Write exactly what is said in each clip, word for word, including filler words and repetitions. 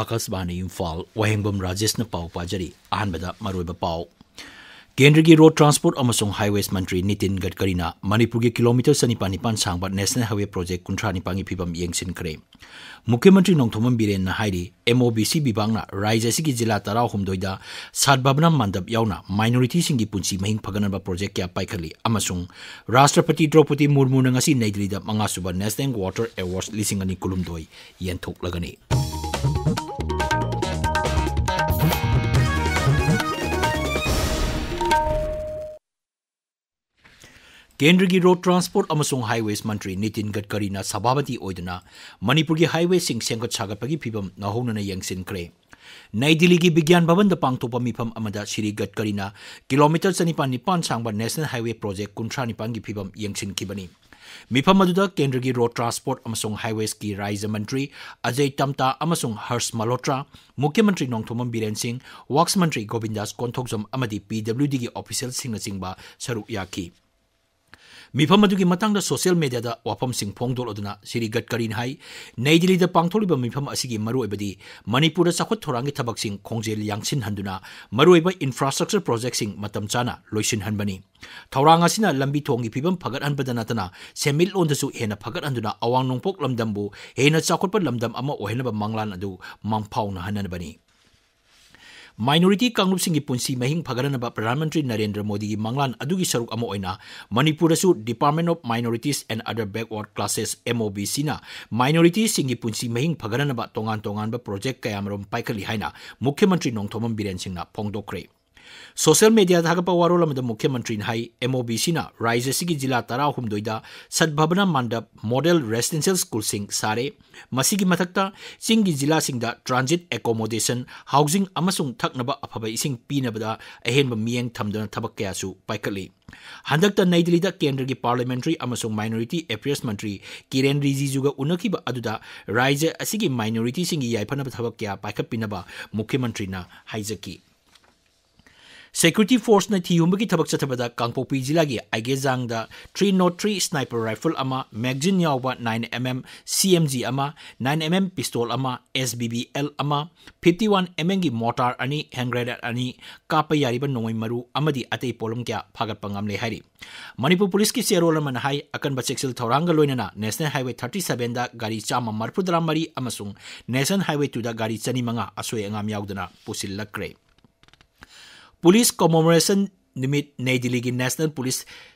ꯑꯀꯥꯁꯕꯥꯅꯤ ꯏꯝꯐꯥꯜ, ꯋꯥꯍꯦꯡꯕꯝ ꯔꯥꯖꯦꯁꯅ ꯄꯥꯎ ꯄꯥꯖꯔꯤ꯫ ꯑꯍꯥꯟꯕꯗ ꯃꯔꯨꯑꯣꯏꯕ ꯄꯥꯎ꯫ ꯀꯦꯟꯗ꯭ꯔꯒꯤ ꯔꯣꯗ ꯇ꯭ꯔꯥꯟꯁꯄꯣꯔꯠ ꯑꯃꯁꯨꯡ ꯍꯥꯏꯋꯦꯁ ꯃꯟꯇ꯭ꯔꯤ ꯅꯤꯇꯤꯟ ꯒꯗꯀꯔꯤꯅ ꯃꯅꯤꯄꯨꯔꯒꯤ ꯀꯤꯂꯣꯃꯤꯇꯔ ꯆꯅꯤꯄꯥꯟ ꯅꯤꯄꯥꯟ ꯁꯥꯡꯕ ꯅꯦꯁꯅꯦꯜ ꯍꯥꯏꯋꯦ ꯄ꯭ꯔꯣꯖꯦꯛ ꯀꯨꯟꯊ꯭ꯔꯥ ꯅꯤꯄꯥꯟꯒꯤ ꯐꯤꯕꯝ ꯌꯦꯡꯁꯤꯟꯈ꯭ꯔꯦ꯫ ꯃꯨꯈ꯭ꯌ ꯃꯟꯇ꯭ꯔꯤ ꯅꯣꯡꯊꯣꯝꯕꯝ ꯕꯤꯔꯦꯟꯅ ꯍꯥꯏꯔꯤ, ꯑꯦꯝ ꯑꯣ ꯕꯤ ꯁꯤ ꯕꯤꯚꯥꯒꯅ ꯔꯥꯖ꯭ꯌ ꯑꯁꯤꯒꯤ ꯖꯤꯂꯥ ꯇꯔꯥꯍꯨꯝꯗꯣꯏꯗ ꯁꯗꯚꯥꯕꯅꯥ ꯃꯟꯗꯞ ꯌꯥꯎꯅ ꯃꯥꯏꯅꯣꯔꯤꯇꯤꯁꯤꯡꯒꯤ ꯄꯨꯟꯁꯤ ꯃꯍꯤꯡ ꯐꯒꯠꯅꯕ ꯄ꯭ꯔꯣꯖꯦꯛ ꯀꯌꯥ ꯄꯥꯏꯈꯠꯂꯤ ꯑꯃꯁꯨꯡ ꯔꯥꯁꯇ꯭ꯔꯄꯇꯤ ꯗ꯭ꯔꯧꯄꯗꯤ ꯃꯨꯔꯃꯨꯅ ꯉꯁꯤ ꯅꯩ ꯗꯤꯜꯂꯤꯗ ꯃꯉꯥꯁꯨꯕ ꯅꯦꯁꯅꯦꯜ ꯋꯥꯇꯔ ꯑꯦꯋꯥꯔꯗꯁ ꯂꯤꯁꯤꯡ ꯑꯅꯤ ꯀꯨꯟꯍꯨꯝꯗꯣꯏ ꯌꯦꯟꯊꯣꯛꯂꯒꯅꯤ꯫ ꯀꯦꯟꯗ꯭ꯔꯒꯤ ꯔꯣꯗ ꯇ꯭ꯔꯥꯟꯁꯄꯣꯔꯠ ꯑꯃꯁꯨꯡ ꯍꯥꯏꯋꯦꯁ ꯃꯟꯇ꯭ꯔꯤ ꯅꯤꯇꯤꯟ ꯒꯗꯀꯔꯤꯅ ꯁꯚꯥꯄꯇꯤ ꯑꯣꯏꯗꯨꯅ ꯃꯅꯤꯄꯨꯔꯒꯤ ꯍꯥꯏꯋꯦꯁꯤꯡ ꯁꯦꯝꯒꯠ ꯁꯥꯒꯠꯄꯒꯤ ꯐꯤꯕꯝ ꯅꯧꯍꯧꯅꯅ ꯌꯦꯡꯁꯤꯟꯈ꯭ꯔꯦ꯫ ꯅꯩ ꯗꯤꯜꯂꯤꯒꯤ ꯕꯤꯒ꯭ꯌꯥꯟ ꯚꯕꯟꯗ ꯄꯥꯡꯊꯣꯛꯄ ꯃꯤꯐꯝ ꯑꯃꯗ ꯁ꯭ꯔꯤ ꯒꯗꯀꯔꯤꯅ ꯀꯤꯂꯣꯃꯤꯇꯔ ꯆꯅꯤꯄꯥꯟ ꯅꯤꯄꯥꯟ ꯁꯥꯡꯕ ꯅꯦꯁꯅꯦꯜ ꯍꯥꯏꯋꯦ ꯄ꯭ꯔꯣꯖꯦꯛ ꯀꯨꯟꯊ꯭ꯔꯥ ꯅꯤꯄꯥꯟꯒꯤ ꯐꯤꯕꯝ ꯌꯦꯡꯁꯤꯟꯈꯤꯕꯅꯤ꯫ ꯃꯤꯐꯝ ꯑꯗꯨꯗ ꯀꯦꯟꯗ꯭ꯔꯒꯤ ꯔꯣꯗ ꯇ꯭ꯔꯥꯟꯁꯄꯣꯔꯠ ꯑꯃꯁꯨꯡ ꯍꯥꯏꯋꯦꯁꯀꯤ ꯔꯥꯖ꯭ꯌ ꯃꯟꯇ꯭ꯔꯤ ꯑꯖꯌ ꯇꯝꯇꯥ ꯑꯃꯁꯨꯡ ꯍꯔꯁ ꯃꯜꯍꯣꯇ꯭ꯔꯥ, ꯃꯨꯈ꯭ꯌ ꯃꯟꯇ꯭ꯔꯤ ꯅꯣꯡꯊꯣꯝꯕꯝ ꯕꯤꯔꯦꯟ ꯁꯤꯡ, ꯋꯥꯔꯛꯁ ꯃꯟꯇ꯭ꯔꯤ ꯒꯣꯕꯤꯟꯗꯥꯁ ꯀꯣꯟꯊꯧꯖꯝ ꯑꯃꯗꯤ ꯄꯤ ꯗꯕ꯭ꯂꯤꯎ ꯗꯤꯒꯤ ꯑꯣꯐꯤꯁꯤꯌꯦꯜꯁꯤꯡꯅꯆꯤꯡꯕ ꯁꯔꯨꯛ ꯌꯥꯈꯤ꯫ ꯃꯤꯐꯝ ꯑꯗꯨꯒꯤ ꯃꯇꯥꯡꯗ ꯁꯣꯁꯤꯌꯦꯜ ꯃꯤꯗꯤꯌꯥꯗ ꯋꯥꯐꯝꯁꯤꯡ ꯐꯣꯡꯗꯣꯛꯂꯗꯨꯅ ꯁ꯭ꯔꯤ ꯒꯗꯀꯔꯤꯅ ꯍꯥꯏ, ꯅꯩ ꯗꯤꯜꯂꯤꯗ ꯄꯥꯡꯊꯣꯛꯂꯤꯕ ꯃꯤꯐꯝ ꯑꯁꯤꯒꯤ ꯃꯔꯨꯑꯣꯏꯕꯗꯤ ꯃꯅꯤꯄꯨꯔꯗ ꯆꯥꯎꯈꯠ ꯊꯧꯔꯥꯡꯒꯤ ꯊꯕꯛꯁꯤꯡ ꯈꯣꯡꯖꯦꯜ ꯌꯥꯡꯁꯤꯟꯍꯟꯗꯨꯅ ꯃꯔꯨꯑꯣꯏꯕ ꯏꯟꯐ꯭ꯔꯥꯁ꯭ꯇ꯭ꯔꯛꯆꯔ ꯄ꯭ꯔꯣꯖꯦꯛꯁꯤꯡ ꯃꯇꯝ ꯆꯥꯅ ꯂꯣꯏꯁꯤꯟꯍꯟꯕꯅꯤ꯫ ꯊꯧꯔꯥꯡ ꯑꯁꯤꯅ ꯂꯝꯕꯤ ꯊꯣꯡꯒꯤ ꯐꯤꯕꯝ ꯐꯒꯠꯍꯟꯕꯗ ꯅꯠꯇꯅ ꯁꯦꯟꯃꯤꯠꯂꯣꯟꯗꯁꯨ ꯍꯦꯟꯅ ꯐꯒꯠꯍꯟꯗꯨꯅ ꯑꯋꯥꯡ ꯅꯣꯡꯄꯣꯛ ꯂꯝꯗꯝꯕꯨ ꯍꯦꯟꯅ ꯆꯥꯎꯈꯠꯄ ꯂꯝꯗꯝ ꯑꯃ ꯑꯣꯏꯍꯟꯅꯕ ꯃꯪꯂꯥꯟ ꯑꯗꯨ ꯃꯪꯐꯥꯎꯅꯍꯟꯅꯕꯅꯤ꯫ ꯃꯥꯏꯅꯣꯔꯤꯇꯤ ꯀꯥꯡꯂꯨꯞꯁꯤꯡꯒꯤ ꯄꯨꯟꯁꯤ ꯃꯍꯤꯡ ꯐꯒꯠꯍꯟꯅꯕ ꯄ꯭ꯔꯙꯥꯟ ꯃꯟꯇ꯭ꯔꯤ ꯅꯔꯦꯟꯗ꯭ꯔ ꯃꯣꯗꯤꯒꯤ ꯃꯪꯂꯥꯟ ꯑꯗꯨꯒꯤ ꯁꯔꯨꯛ ꯑꯃ ꯑꯣꯏꯅ ꯃꯅꯤꯄꯨꯔꯗꯁꯨ Department of Minorities and Other Backward Classes, M O B C ꯅ ꯃꯥꯏꯅꯣꯔꯤꯇꯤꯁꯤꯡꯒꯤ ꯄꯨꯟꯁꯤ ꯃꯍꯤꯡ ꯐꯒꯠꯍꯟꯅꯕ ꯇꯣꯉꯥꯟ ꯇꯣꯉꯥꯟꯕ ꯄ꯭ꯔꯣꯖꯦꯛ ꯀꯌꯥꯃꯔꯨꯝ ꯄꯥꯏꯈꯠꯂꯤ ꯍꯥꯏꯅ ꯃꯨꯈ꯭ꯌ ꯃꯟꯇ꯭ꯔꯤ ꯅꯣꯡꯊꯣꯝꯕꯝ ꯕꯤꯔꯦꯟ ꯁꯤꯡꯅ ꯐꯣꯡꯗꯣꯛꯈ꯭ꯔꯦ꯫ ꯁꯣꯁꯤꯌꯦꯜ ꯃꯤꯗꯤꯌꯥꯗ ꯊꯥꯒꯠꯄ ꯋꯥꯔꯣꯜ ꯑꯃꯗ ꯃꯨꯈ꯭ꯌ ꯃꯟꯇ꯭ꯔꯤꯅ ꯍꯥꯏ, M O B C ꯅ ꯔꯥꯖ꯭ꯌ ꯑꯁꯤꯒꯤ ꯖꯤꯂꯥ ꯇꯔꯥꯍꯨꯝꯗꯣꯏꯗ ꯁꯗꯚꯥꯕꯅꯥ ꯃꯟꯗꯞ ꯃꯣꯗꯦꯜ ꯔꯦꯁꯤꯗꯦꯟꯁꯤꯌꯦꯜ ꯁ꯭ꯀꯨꯜꯁꯤꯡ ꯁꯥꯔꯦ꯫ ꯃꯁꯤꯒꯤ ꯃꯊꯛꯇ ꯆꯤꯡꯒꯤ ꯖꯤꯂꯥꯁꯤꯡꯗ ꯇ꯭ꯔꯥꯟꯖꯤꯠ ꯑꯦꯀꯣꯃꯣꯗꯦꯁꯟ, ꯍꯥꯎꯖꯤꯡ ꯑꯃꯁꯨꯡ ꯊꯛꯅꯕ ꯑꯐꯕ ꯏꯁꯤꯡ ꯄꯤꯅꯕꯗ ꯑꯍꯦꯟꯕ ꯃꯤꯠꯌꯦꯡ ꯊꯝꯗꯨꯅ ꯊꯕꯛ ꯀꯌꯥꯁꯨ ꯄꯥꯏꯈꯠꯂꯤ꯫ ꯍꯟꯗꯛꯇ ꯅꯩ ꯗꯤꯜꯂꯤꯗ ꯀꯦꯟꯗ꯭ꯔꯒꯤ ꯄꯥꯔꯂꯤꯌꯥꯃꯦꯟꯇꯔꯤ ꯑꯃꯁꯨꯡ ꯃꯥꯏꯅꯣꯔꯤꯇꯤ ꯑꯦꯐꯤꯌꯔꯁ ꯃꯟꯇ꯭ꯔꯤ ꯀꯤꯔꯦꯟ ꯔꯤꯖꯤꯖꯨꯒ ꯎꯅꯈꯤꯕ ꯑꯗꯨꯗ ꯔꯥꯖ꯭ꯌ ꯑꯁꯤꯒꯤ ꯃꯥꯏꯅꯣꯔꯤꯇꯤꯁꯤꯡꯒꯤ ꯌꯥꯏꯐꯅꯕ ꯊꯕꯛ ꯀꯌꯥ ꯄꯥꯏꯈꯠꯄꯤꯅꯕ ꯃꯨꯈ꯭ꯌ ꯃꯟꯇ꯭ꯔꯤꯅ ꯍꯥꯏꯖꯈꯤ꯫ Security forceꯅ ꯊꯤꯍꯨꯝꯕꯒꯤ ꯊꯕꯛ ꯆꯠꯊꯕꯗ ꯀꯥꯡꯄꯣꯛꯄꯤ ꯖꯤꯂꯥꯒꯤ ꯑꯥꯏꯒꯦꯖꯥꯡꯗ three nought three sniper rifle ꯑꯃ, magazine ꯌꯥꯎꯕ nine M M C M G ꯑꯃ, nine M M pistol ꯑꯃ, S B B L ꯑꯃ, fifty one M M ꯒꯤ mortar ꯑꯅꯤ, hand grenade ꯑꯅꯤ, ꯀꯥꯞꯄ ꯌꯥꯔꯤꯕ ꯅꯣꯡꯃꯩ ꯃꯔꯨ ꯑꯃꯗꯤ ꯑꯇꯩ ꯄꯣꯠꯂꯝ ꯀꯌꯥ ꯐꯥꯒꯠꯄ ꯉꯝꯂꯦ ꯍꯥꯏꯔꯤ꯫ ꯃꯅꯤꯄꯨꯔ ꯄꯨꯂꯤꯁꯀꯤ ꯆꯦꯔꯣꯜ ꯑꯃꯅ ꯍꯥꯏ, ꯑꯀꯟꯕ ꯆꯦꯛꯁꯤꯜ ꯊꯧꯔꯥꯡꯒ ꯂꯣꯏꯅꯅ National Highway thirty sevenꯗ ꯒꯥꯔꯤ ꯆꯥꯝꯃ ꯃꯔꯤꯐꯨ ꯇꯔꯥ ꯃꯔꯤ ꯑꯃꯁꯨꯡ National Highway twoꯗ ꯒꯥꯔꯤ ꯆꯅꯤ ꯃꯉꯥ ꯑꯁꯣꯏ ꯑꯉꯥꯝ ꯌꯥꯎꯗꯅ ꯄꯨꯁꯤꯜꯂꯛꯈ꯭ꯔꯦ꯫ Police Commemoration ꯅꯨꯃꯤꯠ ꯅꯩ ꯗꯤꯜꯂꯤꯒꯤ National Police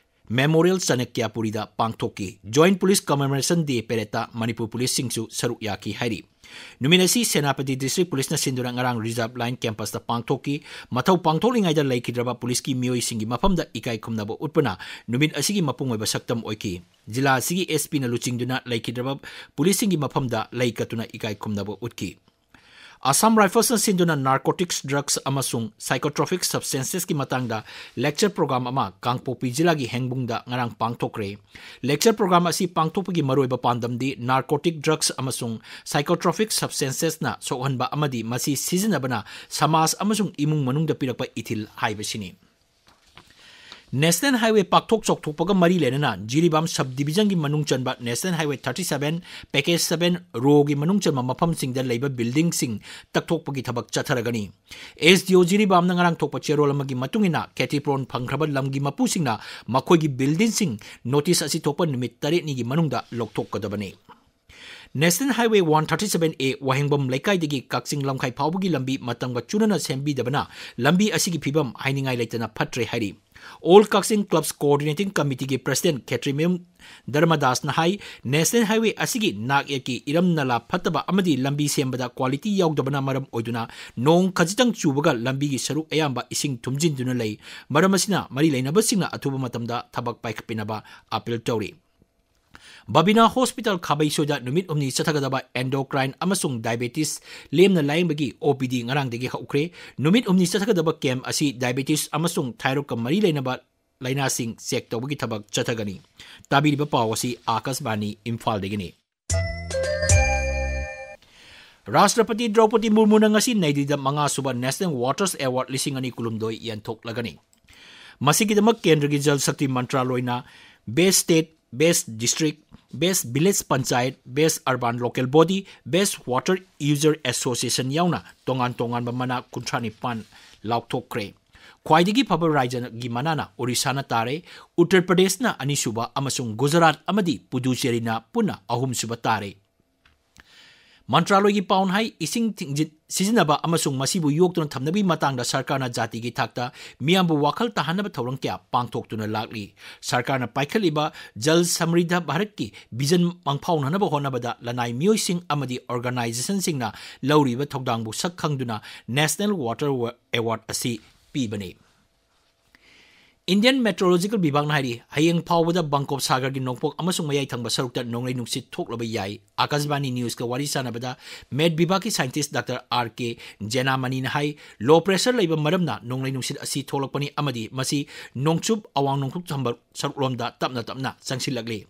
Memorial ꯆꯅꯛꯌꯄꯨꯔꯤꯗ ꯄꯥꯡꯊꯣꯛꯈꯤ꯫ Joint Police Commemoration Day paradeꯇ Manipur ꯄꯨꯂꯤꯁꯁꯤꯡꯁꯨ ꯁꯔꯨꯛ ꯌꯥꯈꯤ ꯍꯥꯏꯔꯤ꯫ ꯅꯨꯃꯤꯠ ꯑꯁꯤ ꯁꯦꯅꯥꯄꯇꯤ District Policeꯅ ꯁꯤꯟꯗꯨꯅ ꯉꯔꯥꯡ Reserve Line campusꯇ ꯄꯥꯡꯊꯣꯛꯈꯤ꯫ ꯃꯊꯧ ꯄꯥꯡꯊꯣꯛꯂꯤꯉꯩꯗ ꯂꯩꯈꯤꯗ꯭ꯔꯕ ꯄꯨꯂꯤꯁꯀꯤ ꯃꯤꯑꯣꯏꯁꯤꯡꯒꯤ ꯃꯐꯝꯗ ꯏꯀꯥꯏ ꯈꯨꯝꯅꯕ ꯎꯠꯄꯅ ꯅꯨꯃꯤꯠ ꯑꯁꯤꯒꯤ ꯃꯄꯨꯡ ꯑꯣꯏꯕ ꯁꯛꯇꯝ ꯑꯣꯏꯈꯤ꯫ ꯖꯤꯂꯥ ꯑꯁꯤꯒꯤ S Pꯅ ꯂꯨꯆꯤꯡꯗꯨꯅ ꯂꯩꯈꯤꯗ꯭ꯔꯕ ꯄꯨꯂꯤꯁꯁꯤꯡꯒꯤ ꯃꯐꯝꯗ ꯂꯩ ꯀꯠꯇꯨꯅ ꯏꯀꯥꯏ ꯈꯨꯝꯅꯕ ꯎꯠꯈꯤ꯫ Assam Riflesꯅ ꯁꯤꯟꯗꯨꯅ narcotics drugs ꯑꯃꯁꯨꯡ psychotropic substancesꯀꯤ ꯃꯇꯥꯡꯗ lecture program ꯑꯃ ꯀꯥꯡꯄꯣꯛꯄꯤ ꯖꯤꯂꯥꯒꯤ ꯍꯦꯡꯕꯨꯡꯗ ꯉꯔꯥꯡ ꯄꯥꯡꯊꯣꯛꯈ꯭ꯔꯦ꯫ Lecture program ꯑꯁꯤ ꯄꯥꯡꯊꯣꯛꯄꯒꯤ ꯃꯔꯨꯑꯣꯏꯕ ꯄꯥꯟꯗꯝꯗꯤ narcotic drugs ꯑꯃꯁꯨꯡ psychotropic substancesꯅ ꯁꯣꯛꯍꯟꯕ ꯑꯃꯗꯤ ꯃꯁꯤ ꯁꯤꯖꯤꯟꯅꯕꯅ ꯁꯃꯥꯖ ꯑꯃꯁꯨꯡ ꯏꯃꯨꯡ ꯃꯅꯨꯡꯗ ꯄꯤꯔꯛꯄ ꯏꯊꯤꯜ ꯍꯥꯏꯕꯁꯤꯅꯤ꯫ National Highway ꯄꯥꯛꯊꯣꯛ ꯆꯥꯎꯊꯣꯛꯄꯒ ꯃꯔꯤ ꯂꯩꯅꯅ ꯖꯤꯔꯤꯕꯥꯝ Subdivisionꯒꯤ ꯃꯅꯨꯡ ꯆꯟꯕ National Highway thirty seven, Package seven, Roeꯒꯤ ꯃꯅꯨꯡ ꯆꯟꯕ ꯃꯐꯝꯁꯤꯡꯗ ꯂꯩꯕ buildingꯁꯤꯡ ꯇꯛꯊꯣꯛꯄꯒꯤ ꯊꯕꯛ ꯆꯠꯊꯔꯒꯅꯤ꯫ S D O ꯖꯤꯔꯤꯕꯥꯝꯅ ꯉꯔꯥꯡ ꯊꯣꯛꯄ ꯆꯦꯔꯣꯜ ꯑꯃꯒꯤ ꯃꯇꯨꯡ ꯏꯟꯅ, ꯈꯦꯇꯤꯄꯨꯔꯣꯟ ꯐꯪꯈ꯭ꯔꯕ ꯂꯝꯒꯤ ꯃꯄꯨꯁꯤꯡꯅ ꯃꯈꯣꯏꯒꯤ buildingꯁꯤꯡ notice ꯑꯁꯤ ꯊꯣꯛꯄ ꯅꯨꯃꯤꯠ ꯇꯔꯦꯠꯅꯤꯒꯤ ꯃꯅꯨꯡꯗ ꯂꯧꯊꯣꯛꯀꯗꯕꯅꯤ꯫ National Highway one thirty seven A ꯋꯥꯍꯦꯡꯕꯝ ꯂꯩꯀꯥꯏꯗꯒꯤ ꯀꯛꯆꯤꯡ ꯂꯝꯈꯥꯏ ꯐꯥꯎꯕꯒꯤ ꯂꯝꯕꯤ ꯃꯇꯝꯒ ꯆꯨꯅꯅ ꯁꯦꯝꯕꯤꯗꯕꯅ ꯂꯝꯕꯤ ꯑꯁꯤꯒꯤ ꯐꯤꯕꯝ ꯍꯥꯏꯅꯤꯡꯉꯥꯏ ꯂꯩꯇꯅ ꯐꯠꯇ꯭ꯔꯦ ꯍꯥꯏꯔꯤ꯫ All Kakching Clubs Coordinating Committeeꯒꯤ President ꯈꯦꯇ꯭ꯔꯤꯃꯌꯨꯝ ꯙꯔꯃꯗꯥꯁꯅ ꯍꯥꯏ, National Highway ꯑꯁꯤꯒꯤ ꯅꯥꯛ ꯌꯦꯠꯀꯤ ꯏꯔꯝ ꯅꯂꯥ ꯐꯠꯇꯕ ꯑꯃꯗꯤ ꯂꯝꯕꯤ ꯁꯦꯝꯕꯗ quality ꯌꯥꯎꯗꯕꯅ ꯃꯔꯝ ꯑꯣꯏꯗꯨꯅ ꯅꯣꯡ ꯈꯖꯤꯛꯇꯪ ꯆꯨꯕꯒ ꯂꯝꯕꯤꯒꯤ ꯁꯔꯨꯛ ꯑꯌꯥꯝꯕ ꯏꯁꯤꯡ ꯊꯨꯝꯖꯤꯟꯗꯨꯅ ꯂꯩ꯫ ꯃꯔꯝ ꯑꯁꯤꯅ ꯃꯔꯤ ꯂꯩꯅꯕꯁꯤꯡꯅ ꯑꯊꯨꯕ ꯃꯇꯝꯗ ꯊꯕꯛ ꯄꯥꯏꯈꯠꯄꯤꯅꯕ appeal ꯇꯧꯔꯤ꯫ ꯕꯕꯤꯅꯥ Hospital ꯈꯥꯕꯩꯁꯣꯏꯗ ꯅꯨꯃꯤꯠ ꯍꯨꯝꯅꯤ ꯆꯠꯊꯒꯗꯕ endocrine ꯑꯃꯁꯨꯡ diabetes ꯂꯦꯝꯅ ꯂꯥꯌꯦꯡꯕꯒꯤ O P D ꯉꯔꯥꯡꯗꯒꯤ ꯍꯧꯈ꯭ꯔꯦ꯫ ꯅꯨꯃꯤꯠ ꯍꯨꯝꯅꯤ ꯆꯠꯊꯒꯗꯕ camp ꯑꯁꯤ diabetes ꯑꯃꯁꯨꯡ thyroidꯀ ꯃꯔꯤ ꯂꯩꯅꯕ ꯂꯥꯏꯅꯥꯁꯤꯡ check ꯇꯧꯕꯒꯤ ꯊꯕꯛ ꯆꯠꯊꯒꯅꯤ꯫ ꯇꯥꯕꯤꯔꯤꯕ ꯄꯥꯎ ꯑꯁꯤ ꯑꯥꯀꯥꯁꯕꯥꯅꯤ ꯏꯝꯐꯥꯜꯗꯒꯤꯅꯤ꯫ ꯔꯥꯁꯇ꯭ꯔꯄꯇꯤ ꯗ꯭ꯔꯧꯄꯗꯤ ꯃꯨꯔꯃꯨꯅ ꯉꯁꯤ ꯅꯩꯗꯤꯗ ꯃꯉꯥ ꯁꯨꯕ National Waters Award ꯂꯤꯁꯤꯡ ꯑꯅꯤ ꯀꯨꯟꯍꯨꯝꯗꯣꯏ ꯌꯦꯟꯊꯣꯛꯂꯒꯅꯤ꯫ ꯃꯁꯤꯒꯤꯗꯃꯛ ꯀꯦꯟꯗ꯭ꯔꯒꯤ ꯖꯜ ꯁꯛꯇꯤ ꯃꯟꯇ꯭ꯔꯥꯂꯣꯏꯅ Best State, Best District, Best Village Panchayat, Best Urban Local Body, Best Water User Association ꯌꯥꯎꯅ ꯇꯣꯉꯥꯟ ꯇꯣꯉꯥꯟꯕ ꯃꯅꯥ ꯀꯨꯟꯊ꯭ꯔꯥ ꯅꯤꯄꯥꯟ ꯂꯥꯎꯊꯣꯛꯈ꯭ꯔꯦ꯫ ꯈ꯭ꯋꯥꯏꯗꯒꯤ ꯐꯕ ꯔꯥꯖ꯭ꯌꯒꯤ ꯃꯅꯥꯅ ꯑꯣꯔꯤꯁꯥꯅ ꯇꯥꯔꯦ, ꯎꯠꯇꯔ ꯄ꯭ꯔꯗꯦꯁꯅ ꯑꯅꯤꯁꯨꯕ ꯑꯃꯁꯨꯡ ꯒꯨꯖꯔꯥꯠ ꯑꯃꯗꯤ ꯄꯨꯗꯨꯆꯦꯔꯤꯅ ꯄꯨꯟꯅ ꯑꯍꯨꯝꯁꯨꯕ ꯇꯥꯔꯦ꯫ ꯃꯟꯇ꯭ꯔꯥꯂꯣꯏꯒꯤ ꯄꯥꯎꯅ ꯍꯥꯏ, ꯏꯁꯤꯡ ꯊꯤꯡꯖꯤꯟ-, ꯁꯤꯖꯤꯟꯅꯕ ꯑꯃꯁꯨꯡ ꯃꯁꯤꯕꯨ ꯌꯣꯛꯇꯨꯅ ꯊꯝꯅꯕꯒꯤ ꯃꯇꯥꯡꯗ ꯁꯔꯀꯥꯔꯅ ꯖꯥꯇꯤꯒꯤ ꯊꯥꯛꯇ ꯃꯤꯌꯥꯝꯕꯨ ꯋꯥꯈꯜ ꯇꯥꯍꯟꯅꯕ ꯊꯧꯔꯝ ꯀꯌꯥ ꯄꯥꯡꯊꯣꯛꯇꯨꯅ ꯂꯥꯛꯂꯤ꯫ ꯁꯔꯀꯥꯔꯅ ꯄꯥꯏꯈꯠꯂꯤꯕ ꯖꯜ ꯁꯃ꯭ꯔꯤꯗ ꯚꯥꯔꯠꯀꯤ ꯚꯤꯖꯟ ꯃꯪꯐꯥꯎꯅꯅꯕ ꯍꯣꯠꯅꯕꯗ ꯂꯅꯥꯏ ꯃꯤꯑꯣꯏꯁꯤꯡ ꯑꯃꯗꯤ ꯑꯣꯔꯒꯅꯥꯏꯖꯦꯁꯟꯁꯤꯡꯅ ꯂꯧꯔꯤꯕ ꯊꯧꯗꯥꯡꯕꯨ ꯁꯛ ꯈꯪꯗꯨꯅ National Water Award ꯑꯁꯤ ꯄꯤꯕꯅꯤ꯫ Indian Meteorological ꯚꯤꯚꯥꯒꯅ ꯍꯥꯏꯔꯤ, ꯍꯌꯦꯡ ꯐꯥꯎꯕꯗ ꯕꯪꯀꯣꯞ ꯁꯥꯒꯔꯒꯤ ꯅꯣꯡꯄꯣꯛ ꯑꯃꯁꯨꯡ ꯃꯌꯥꯏ ꯊꯪꯕ ꯁꯔꯨꯛꯇ ꯅꯣꯡꯂꯩ ꯅꯨꯡꯁꯤꯠ ꯊꯣꯛꯂꯕ ꯌꯥꯏ꯫ ꯑꯀꯥꯁꯕꯥꯅꯤ ꯅ꯭ꯌꯨꯁꯀ ꯋꯥꯔꯤ ꯁꯥꯟꯅꯕꯗ ꯃꯦꯠ ꯚꯤꯚꯥꯒꯀꯤ ꯁꯥꯏꯟꯇꯤꯁ ꯗꯥꯛꯇꯔ ꯑꯥꯔ ꯀꯦ ꯖꯦꯅꯥꯃꯅꯤꯅ ꯍꯥꯏ, ꯂꯣ ꯄ꯭ꯔꯦꯁꯔ ꯂꯩꯕ ꯃꯔꯝꯅ ꯅꯣꯡꯂꯩ ꯅꯨꯡꯁꯤꯠ ꯑꯁꯤ ꯊꯣꯛꯂꯛꯄꯅꯤ ꯑꯃꯗꯤ ꯃꯁꯤ ꯅꯣꯡꯆꯨꯞ ꯑꯋꯥꯡ ꯅꯣꯡꯆꯨꯞ ꯊꯪꯕ ꯁꯔꯨꯛꯂꯣꯝꯗ ꯇꯞꯅ ꯇꯞꯅ ꯆꯪꯁꯤꯜꯂꯛꯂꯤ꯫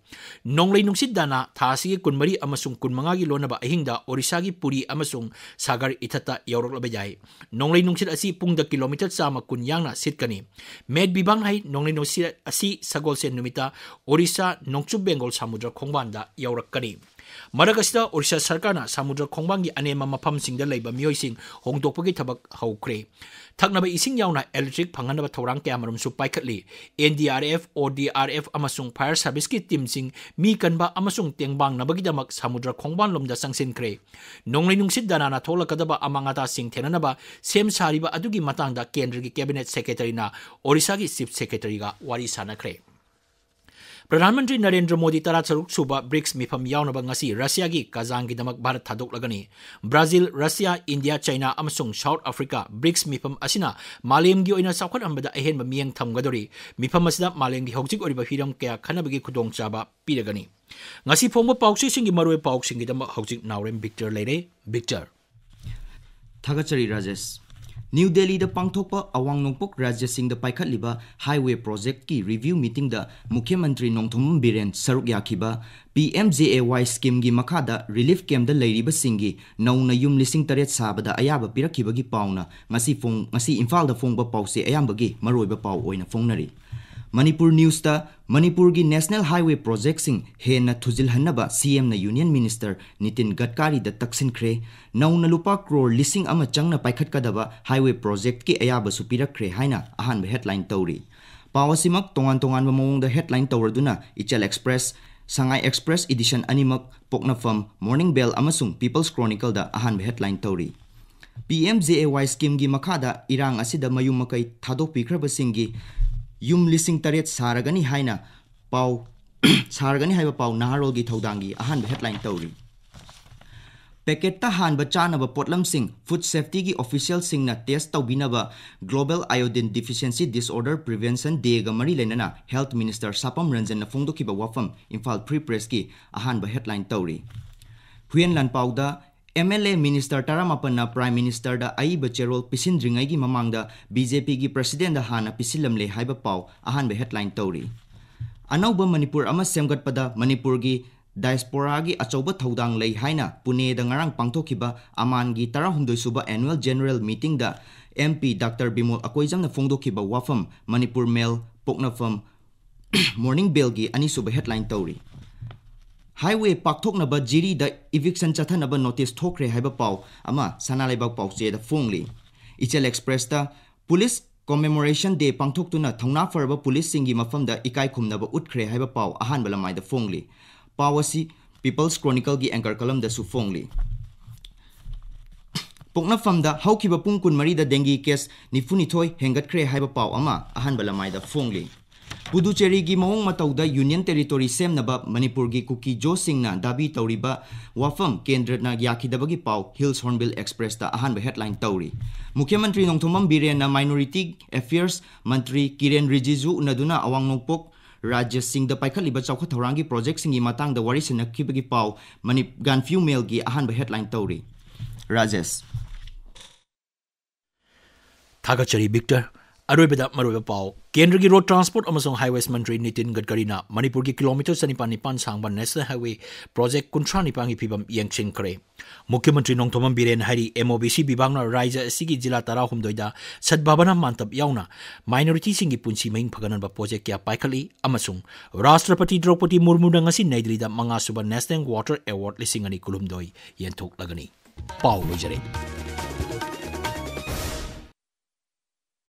ꯅꯣꯡꯂꯩ ꯅꯨꯡꯁꯤꯠ ꯗꯥꯅꯥ ꯊꯥ ꯑꯁꯤꯒꯤ ꯀꯨꯟꯃꯔꯤ ꯑꯃꯁꯨꯡ ꯀꯨꯟꯃꯉꯥꯒꯤ ꯂꯣꯟꯅꯕ ꯑꯍꯤꯡꯗ ꯑꯣꯔꯤꯁꯥꯒꯤ ꯄꯨꯔꯤ ꯑꯃꯁꯨꯡ ꯁꯥꯒꯔ ꯏꯊꯠꯇ ꯌꯧꯔꯛꯂꯕ ꯌꯥꯏ꯫ ꯅꯣꯡꯂꯩ ꯅꯨꯡꯁꯤꯠ ꯑꯁꯤ ꯄꯨꯡꯗ ꯀꯤꯂꯣꯃꯤꯇꯔ ꯆꯥꯝꯃ ꯀꯨꯟ ꯌꯥꯡꯅ ꯁꯤꯠꯀꯅꯤ꯫ ꯃꯦꯠ ꯚꯤꯚꯥꯒꯅ ꯍꯥꯏ, ꯅꯣꯡꯂꯩ ꯅꯨꯡꯁꯤꯠ ꯑꯁꯤ ꯁꯒꯣꯜꯁꯦꯟ ꯅꯨꯃꯤꯠꯇ ꯑꯣꯔꯤꯁꯥ ꯅꯣꯡꯆꯨꯞ ꯕꯦꯡꯒꯣꯜ ꯁꯃꯨꯗ꯭ꯔ ꯈꯣꯡꯕꯥꯟꯗ ꯌꯧꯔꯛꯀꯅꯤ꯫ ꯃꯔꯛ ꯑꯁꯤꯗ ꯑꯣꯔꯤꯁꯥ ꯁꯔꯀꯥꯔꯅ ꯁꯃꯨꯗ꯭ꯔ ꯈꯣꯡꯕꯥꯟꯒꯤ ꯑꯅꯦꯝꯕ ꯃꯐꯝꯁꯤꯡꯗ ꯂꯩꯕ ꯃꯤꯑꯣꯏꯁꯤꯡ ꯍꯣꯡꯗꯣꯛꯄꯒꯤ ꯊꯕꯛ ꯍꯧꯈ꯭ꯔꯦ꯫ ꯊꯛꯅꯕ ꯏꯁꯤꯡ ꯌꯥꯎꯅ ꯏꯂꯦꯛꯇ꯭ꯔꯤꯛ ꯐꯪꯍꯟꯅꯕ ꯊꯧꯔꯥꯡ ꯀꯌꯥꯃꯔꯨꯝꯁꯨ ꯄꯥꯏꯈꯠꯂꯤ꯫ ꯑꯦꯟ ꯗꯤ ꯑꯥꯔ ꯑꯦꯐ, ꯑꯣ ꯗꯤ ꯑꯥꯔ ꯑꯦꯐ ꯑꯃꯁꯨꯡ ꯐꯥꯌꯔ ꯁꯔꯚꯤꯁꯀꯤ ꯇꯤꯝꯁꯤꯡ ꯃꯤ ꯀꯟꯕ ꯑꯃꯁꯨꯡ ꯇꯦꯡꯕꯥꯡꯅꯕꯒꯤꯗꯃꯛ ꯁꯃꯨꯗ꯭ꯔ ꯈꯣꯡꯕꯥꯟꯂꯣꯝꯗ ꯆꯪꯁꯤꯟꯈ꯭ꯔꯦ꯫ ꯅꯣꯡꯂꯩ ꯅꯨꯡꯁꯤꯠ ꯗꯥꯅꯥꯅ ꯊꯣꯛꯂꯛꯀꯗꯕ ꯑꯃꯥꯡ ꯑꯇꯥꯁꯤꯡ ꯊꯦꯡꯅꯅꯕ ꯁꯦꯝ ꯁꯥꯔꯤꯕ ꯑꯗꯨꯒꯤ ꯃꯇꯥꯡꯗ ꯀꯦꯟꯗ꯭ꯔꯒꯤ ꯀꯦꯕꯤꯅꯦꯠ ꯁꯦꯀ꯭ꯔꯦꯇꯔꯤꯅ ꯑꯣꯔꯤꯁꯥꯒꯤ ꯆꯤꯐ ꯁꯦꯀ꯭ꯔꯦꯇꯔꯤꯒ ꯋꯥꯔꯤ ꯁꯥꯟꯅꯈ꯭ꯔꯦ꯫ ꯄ꯭ꯔꯙꯥꯟ ꯃꯟꯇ꯭ꯔꯤ ꯅꯔꯦꯟꯗ꯭ꯔ ꯃꯣꯗꯤ ꯇꯔꯥꯇꯔꯨꯛ ꯁꯨꯕ ꯕ꯭ꯔꯤꯛꯁ ꯃꯤꯐꯝ ꯌꯥꯎꯅꯕ ꯉꯁꯤ ꯔꯁꯤꯌꯥꯒꯤ ꯀꯥꯖꯥꯟꯒꯤꯗꯃꯛ ꯚꯥꯔꯠ ꯊꯥꯗꯣꯛꯂꯒꯅꯤ꯫ ꯕ꯭ꯔꯥꯖꯤꯜ, ꯔꯁꯤꯌꯥ, ꯏꯟꯗꯤꯌꯥ, ꯆꯥꯏꯅꯥ ꯑꯃꯁꯨꯡ ꯁꯥꯎꯊ ꯑꯐ꯭ꯔꯤꯀꯥ ꯕ꯭ꯔꯤꯛꯁ ꯃꯤꯐꯝ ꯑꯁꯤꯅ ꯃꯥꯂꯦꯝꯒꯤ ꯑꯣꯏꯅ ꯆꯥꯎꯈꯠꯍꯟꯕꯗ ꯑꯍꯦꯟꯕ ꯃꯤꯠꯌꯦꯡ ꯊꯝꯒꯗꯧꯔꯤ꯫ ꯃꯤꯐꯝ ꯑꯁꯤꯗ ꯃꯥꯂꯦꯝꯒꯤ ꯍꯧꯖꯤꯛ ꯑꯣꯏꯔꯤꯕ ꯍꯤꯔꯝ ꯀꯌꯥ ꯈꯟꯅꯕꯒꯤ ꯈꯨꯗꯣꯡꯆꯥꯕ ꯄꯤꯔꯒꯅꯤ꯫ ꯉꯁꯤ ꯐꯣꯡꯕ ꯄꯥꯎꯆꯦꯁꯤꯡꯒꯤ ꯃꯔꯨꯑꯣꯏꯕ ꯄꯥꯎꯁꯤꯡꯒꯤꯗꯃꯛ ꯍꯧꯖꯤꯛ ꯅꯥꯎꯔꯦꯝ ꯕꯤꯛꯇꯔ ꯂꯩꯔꯦ꯫ ꯕꯤꯛꯇꯔ꯫ ꯊꯥꯒꯠꯆꯔꯤ ꯔꯥꯖꯦꯁ꯫ ꯅ꯭ꯌꯨ ꯗꯦꯜꯂꯤꯗ ꯄꯥꯡꯊꯣꯛꯄ ꯑꯋꯥꯡ ꯅꯣꯡꯄꯣꯛ ꯔꯥꯖ꯭ꯌꯁꯤꯡꯗ ꯄꯥꯏꯈꯠꯂꯤꯕ highway projectꯀꯤ review meetingꯗ ꯃꯨꯈ꯭ꯌ ꯃꯟꯇ꯭ꯔꯤ ꯅꯣꯡꯊꯣꯝꯕꯝ ꯕꯤꯔꯦꯟ ꯁꯔꯨꯛ ꯌꯥꯈꯤꯕ꯫ P M J A Y schemeꯒꯤ ꯃꯈꯥꯗ relief campꯇ ꯂꯩꯔꯤꯕꯁꯤꯡꯒꯤ ꯅꯧꯅ ꯌꯨꯝ ꯂꯤꯁꯤꯡ ꯇꯔꯦꯠ ꯁꯥꯕꯗ ꯑꯌꯥꯕ ꯄꯤꯔꯛꯈꯤꯕꯒꯤ ꯄꯥꯎꯅ ꯉꯁꯤ ꯐꯣꯡ-, ꯉꯁꯤ ꯏꯝꯐꯥꯜꯗ ꯐꯣꯡꯕ ꯄꯥꯎꯆꯦ ꯑꯌꯥꯝꯕꯒꯤ ꯃꯔꯨꯑꯣꯏꯕ ꯄꯥꯎ ꯑꯣꯏꯅ ꯐꯣꯡꯅꯔꯤ꯫ ꯃꯅꯤꯄꯨꯔ ꯅ꯭ꯌꯨꯁꯇ, ꯃꯅꯤꯄꯨꯔꯒꯤ national highway projectꯁꯤꯡ ꯍꯦꯟꯅ ꯊꯨꯖꯤꯜꯍꯟꯅꯕ C Mꯅ Union Minister ꯅꯤꯇꯤꯟ ꯒꯗꯀꯥꯔꯤꯗ ꯇꯛꯁꯤꯟꯈ꯭ꯔꯦ꯫ ꯅꯧꯅ ꯂꯨꯄꯥ ꯀ꯭ꯔꯣꯔ ꯂꯤꯁꯤꯡ ꯑꯃ ꯆꯪꯅ ꯄꯥꯏꯈꯠꯀꯗꯕ highway projectꯀꯤ ꯑꯌꯥꯕꯁꯨ ꯄꯤꯔꯛꯈ꯭ꯔꯦ ꯍꯥꯏꯅ ꯑꯍꯥꯟꯕ headline ꯇꯧꯔꯤ꯫ ꯄꯥꯎ ꯑꯁꯤꯃꯛ ꯇꯣꯉꯥꯟ ꯇꯣꯉꯥꯟꯕ ꯃꯑꯣꯡꯗ headline ꯇꯧꯔꯗꯨꯅ ꯏꯆꯦꯜ Express, ꯁꯉꯥꯏ Express edition ꯑꯅꯤꯃꯛ, ꯄꯣꯛꯅꯐꯝ, Morning Bell ꯑꯃꯁꯨꯡ People's Chronicleꯗ ꯑꯍꯥꯟꯕ headline ꯇꯧꯔꯤ꯫ P M J A Y schemeꯒꯤ ꯃꯈꯥꯗ ꯏꯔꯥꯡ ꯑꯁꯤꯗ ꯃꯌꯨꯝ ꯃꯀꯩ ꯊꯥꯗꯣꯛꯄꯤꯈ꯭ꯔꯕꯁꯤꯡꯒꯤ ꯌꯨꯝ ꯂꯤꯁꯤꯡ ꯇꯔꯦꯠ ꯁꯥꯔꯒꯅꯤ ꯍꯥꯏꯅ ꯄꯥꯎ, ꯁꯥꯔꯒꯅꯤ ꯍꯥꯏꯕ ꯄꯥꯎ ꯅꯍꯥꯔꯣꯜꯒꯤ ꯊꯧꯗꯥꯡꯒꯤ ꯑꯍꯥꯟꯕ headline ꯇꯧꯔꯤ꯫ ꯄꯦꯀꯦꯠꯇ ꯍꯥꯟꯕ ꯆꯥꯅꯕ ꯄꯣꯠꯂꯝꯁꯤꯡ food safetyꯒꯤ officialꯁꯤꯡꯅ test ꯇꯧꯕꯤꯅꯕ Global Iodine Deficiency Disorder Prevention Dayꯒ ꯃꯔꯤ ꯂꯩꯅꯅ Health Minister ꯁꯥꯄꯝ ꯔꯟꯖꯟꯅ ꯐꯣꯡꯗꯣꯛꯈꯤꯕ ꯋꯥꯐꯝ Imphal Free Pressꯀꯤ ꯑꯍꯥꯟꯕ headline ꯇꯧꯔꯤ꯫ ꯍꯨꯏꯌꯦꯟ ꯂꯥꯟꯄꯥꯎꯗ, M L A minister ꯇꯔꯥꯃꯥꯄꯟꯅ Prime Ministerꯗ ꯑꯏꯕ ꯆꯦꯔꯣꯜ ꯄꯤꯁꯤꯟꯗ꯭ꯔꯤꯉꯩꯒꯤ ꯃꯃꯥꯡꯗ B J Pꯒꯤ Presidentꯗ ꯍꯥꯟꯅ ꯄꯤꯁꯤꯜꯂꯝꯂꯦ ꯍꯥꯏꯕ ꯄꯥꯎ ꯑꯍꯥꯟꯕ headline ꯇꯧꯔꯤ꯫ ꯑꯅꯧꯕ ꯃꯅꯤꯄꯨꯔ ꯑꯃ ꯁꯦꯝꯒꯠꯄꯗ ꯃꯅꯤꯄꯨꯔꯒꯤ diasporaꯒꯤ ꯑꯆꯧꯕ ꯊꯧꯗꯥꯡ ꯂꯩ ꯍꯥꯏꯅ ꯄꯨꯅꯦꯗ ꯉꯔꯥꯡ ꯄꯥꯡꯊꯣꯛꯈꯤꯕ ꯑꯃꯥꯟꯒꯤ ꯇꯔꯥꯍꯨꯝꯗꯣꯏ ꯁꯨꯕ annual general meetingꯗ M P Doctor Bimol ꯑꯀꯣꯏꯖꯝꯅ ꯐꯣꯡꯗꯣꯛꯈꯤꯕ ꯋꯥꯐꯝ Manipur Mail, ꯄꯣꯛꯅꯐꯝ, Morning Bellꯒꯤ ꯑꯅꯤꯁꯨꯕ headline ꯇꯧꯔꯤ꯫ Highway ꯄꯥꯛꯊꯣꯛꯅꯕ ꯖꯤꯔꯤꯗ eviction ꯆꯠꯊꯅꯕ notice ꯊꯣꯛꯈ꯭ꯔꯦ ꯍꯥꯏꯕ ꯄꯥꯎ ꯑꯃ ꯁꯅꯥ ꯂꯩꯕꯥꯛ ꯄꯥꯎꯆꯦꯗ ꯐꯣꯡꯂꯤ꯫ ꯏꯆꯦꯜ Expressꯇ, Police Commemoration Day ꯄꯥꯡꯊꯣꯛꯇꯨꯅ ꯊꯧꯅꯥ ꯐꯔꯕ ꯄꯨꯂꯤꯁꯁꯤꯡꯒꯤ ꯃꯐꯝꯗ ꯏꯀꯥꯏ ꯈꯨꯝꯅꯕ ꯎꯠꯈ꯭ꯔꯦ ꯍꯥꯏꯕ ꯄꯥꯎ ꯑꯍꯥꯟꯕ ꯂꯃꯥꯏꯗ ꯐꯣꯡꯂꯤ꯫ ꯄꯥꯎ ꯑꯁꯤ People's Chronicleꯒꯤ anchor columnꯗꯁꯨ ꯐꯣꯡꯂꯤ꯫ ꯄꯣꯛꯅꯐꯝꯗ ꯍꯧꯈꯤꯕ ꯄꯨꯡ ꯀꯨꯟꯃꯔꯤꯗ dengue case ꯅꯤꯐꯨꯅꯤꯊꯣꯏ ꯍꯦꯟꯒꯠꯈ꯭ꯔꯦ ꯍꯥꯏꯕ ꯄꯥꯎ ꯑꯃ ꯑꯍꯥꯟꯕ ꯂꯃꯥꯏꯗ ꯐꯣꯡꯂꯤ꯫ ꯄꯨꯗꯨꯆꯦꯔꯤꯒꯤ ꯃꯑꯣꯡ ꯃꯇꯧꯗ Union Territory ꯁꯦꯝꯅꯕ ꯃꯅꯤꯄꯨꯔꯒꯤ ꯀꯨꯀꯤ ꯖꯣꯁꯤꯡꯅ ꯗꯥꯕꯤ ꯇꯧꯔꯤꯕ ꯋꯥꯐꯝ ꯀꯦꯟꯗ꯭ꯔꯅ ꯌꯥꯈꯤꯗꯕꯒꯤ ꯄꯥꯎ Hills Hornbill Expressꯇ ꯑꯍꯥꯟꯕ headline ꯇꯧꯔꯤ꯫ ꯃꯨꯈ꯭ꯌ ꯃꯟꯇ꯭ꯔꯤ ꯅꯣꯡꯊꯣꯝꯕꯝ ꯕꯤꯔꯦꯟꯅ Minority Affairs ꯃꯟꯇ꯭ꯔꯤ ꯀꯤꯔꯦꯟ ꯔꯤꯖꯤꯖꯨ ꯎꯅꯗꯨꯅ ꯑꯋꯥꯡ ꯅꯣꯡꯄꯣꯛ ꯔꯥꯖ꯭ꯌꯁꯤꯡꯗ ꯄꯥꯏꯈꯠꯂꯤꯕ ꯆꯥꯎꯈꯠ ꯊꯧꯔꯥꯡꯒꯤ projectꯁꯤꯡꯒꯤ ꯃꯇꯥꯡꯗ ꯋꯥꯔꯤ ꯁꯥꯟꯅꯈꯤꯕꯒꯤ ꯄꯥꯎ ꯃꯅꯤ-, Gaanphiu Mailꯒꯤ ꯑꯍꯥꯟꯕ headline ꯇꯧꯔꯤ꯫ ꯔꯥꯖꯦꯁ꯫ ꯊꯥꯒꯠꯆꯔꯤ ꯕꯤꯛꯇꯔ꯫ ꯑꯔꯣꯏꯕꯗ ꯃꯔꯨꯑꯣꯏꯕ ꯄꯥꯎ꯫ ꯀꯦꯟꯗ꯭ꯔꯒꯤ ꯔꯣꯗ ꯇ꯭ꯔꯥꯟꯁꯄꯣꯔꯠ ꯑꯃꯁꯨꯡ ꯍꯥꯏꯋꯦꯁ ꯃꯟꯇ꯭ꯔꯤ ꯅꯤꯇꯤꯟ ꯒꯗꯀꯔꯤꯅ ꯃꯅꯤꯄꯨꯔꯒꯤ ꯀꯤꯂꯣꯃꯤꯇꯔ ꯆꯅꯤꯄꯥꯟ ꯅꯤꯄꯥꯟ ꯁꯥꯡꯕ ꯅꯦꯁꯅꯦꯜ ꯍꯥꯏꯋꯦ ꯄ꯭ꯔꯣꯖꯦꯛ ꯀꯨꯟꯊ꯭ꯔꯥ ꯅꯤꯄꯥꯟꯒꯤ ꯐꯤꯕꯝ ꯌꯦꯡꯁꯤꯟꯈ꯭ꯔꯦ꯫ ꯃꯨꯈ꯭ꯌ ꯃꯟꯇ꯭ꯔꯤ ꯅꯣꯡꯊꯣꯝꯕꯝ ꯕꯤꯔꯦꯟ ꯍꯥꯏꯔꯤ, ꯑꯦꯝ ꯑꯣ ꯕꯤ ꯁꯤ ꯕꯤꯚꯥꯒꯅ ꯔꯥꯖ꯭ꯌ ꯑꯁꯤꯒꯤ ꯖꯤꯂꯥ ꯇꯔꯥꯍꯨꯝꯗꯣꯏꯗ ꯁꯗꯚꯥꯕꯅꯥ ꯃꯥꯟꯇꯞ ꯌꯥꯎꯅ ꯃꯥꯏꯅꯣꯔꯤꯇꯤꯁꯤꯡꯒꯤ ꯄꯨꯟꯁꯤ ꯃꯍꯤꯡ ꯐꯒꯠꯍꯟꯕ ꯄ꯭ꯔꯣꯖꯦꯛ ꯀꯌꯥ ꯄꯥꯏꯈꯠꯂꯤ ꯑꯃꯁꯨꯡ ꯔꯥꯁꯇ꯭ꯔꯄꯇꯤ ꯗ꯭ꯔꯧꯄꯗꯤ ꯃꯨꯔꯃꯨꯅ ꯉꯁꯤ ꯅꯩ ꯗꯤꯜꯂꯤꯗ ꯃꯉꯥꯁꯨꯕ ꯅꯦꯁꯅꯦꯜ ꯋꯥꯇꯔ ꯑꯦꯋꯥꯔꯗ ꯂꯤꯁꯤꯡ ꯑꯅꯤ ꯀꯨꯟꯍꯨꯝꯗꯣꯏ ꯌꯦꯟꯊꯣꯛꯂꯒꯅꯤ꯫ ꯄꯥꯎ ꯂꯣꯏꯖꯔꯦ꯫